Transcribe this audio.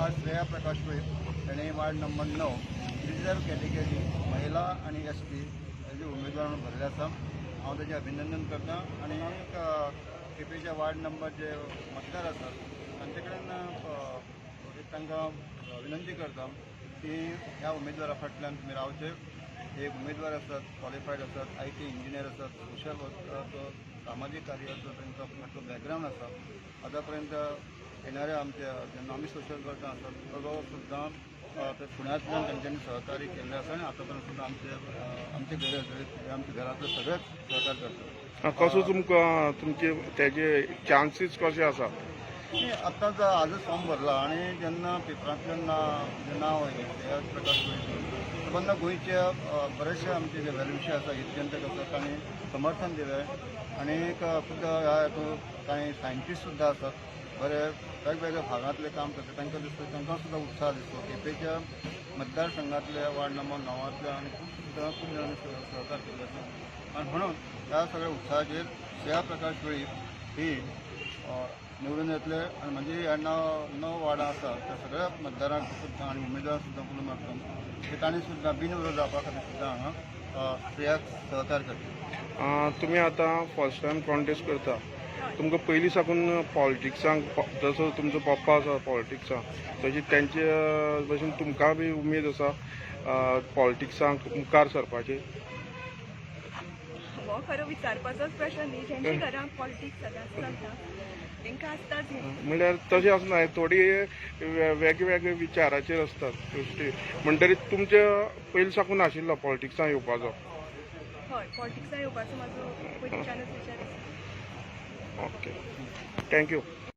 आज श्रेया प्रकाश वेळीप ताणें ward number 9 reserve category महिला आनी एसटी हेजे उमेदवार म्हणून भरले आसा. हांव ताजें अभिनंदन करता आनी एक केपेंच्या वार्ड नंबर जे मतदार आसात तांचे कडेन एक तांकां विनंती करता की ह्या उमेदवारा फाटल्यान तुमी रावचे. एक उमेदवार आसात, क्वॉलिफायड आसात, IT engineer आसात, सोशल वर्क, सामाजीक कार्याचो तांचो फाटलो बॅकग्रावंड आसा. आतां पर्यंत येणाऱ्या आमच्या जेन्ना आमी सोशल वर्कर आसात तो सुद्दां ते फुडांतल्यान तांच्यांनी सहकार्य केल्लें आसा आनी आतां पर्यंत सुद्दां आमचे आमचे गरज, आमच्या घरांतले सगळेच सहकार्य करतात. कसो तुमकां तुमचे तेजे चान्सीस कशे आसा? नाही, आत्ताच आजच फॉर्म भरला आणि जेन्ना पेपरांतल्यान जे नाव आयलें श्रेया प्रकाश वेळीप, तेन्ना गोंयचे बरेचशे आमचे जे वेलविशर आसा, हितचिंतक आसा, तांणी समर्थन दिलें आनी एक खुद्द ह्या हातूंत कांय सायंटिस्ट सुद्दां आसात, बरे वेगवेगळ्या भागांतले काम करता, तांकां दिसता, तांकां सुद्दां उत्साह दिसलो. केपेंच्या मतदारसंघातल्या वार्ड नंबर 9तांतल्या आनी खूब सुद्दां खूब जाणांनी सहकार केल्लो आसा आनी म्हणून ह्या सगळ्या उत्साहाचेर श्रेया प्रकाश वेळीप ही निवडून येतले आनी म्हणजे ह्या णव वार्डां आसा त्या सगळ्या मतदारांक सुद्दां आनी उमेदवारांक सुद्दां उलो मारता की तांणी सुद्दां बिनविरोध जावपा खातीर सुद्दां हांगा श्रेयाक सहकार करचे. तुमी आतां फर्स्ट टायम कॉन्टेस्ट करता. तुमकां पयलीं साकून पॉलिटिक्सांक, जसो तुमचो पप्पा आसा पॉलिटिक्सांक, तशी तेंचे भशेन तुमकां बी उमेद आसा पॉलिटिक्सांक मुखार सरपाची? हो खरो विचारपाचोच प्रश्न न्ही. ज्यांच्या घरांत पॉलिटिक्स सदांच चलता तांकां आसताच न्ही. म्हणल्यार तशें आसना, थोडी वेगळे वेगळे विचाराचेर आसतात गोश्टी. म्हणटरीत तुमच्या पयलीं साकून आशिल्लो पॉलिटिक्सां येवपाचो? हय, पॉलिटिक्सान येवपाचो म्हाजो पयलींच्यानच विचार आसा. Okay, thank you.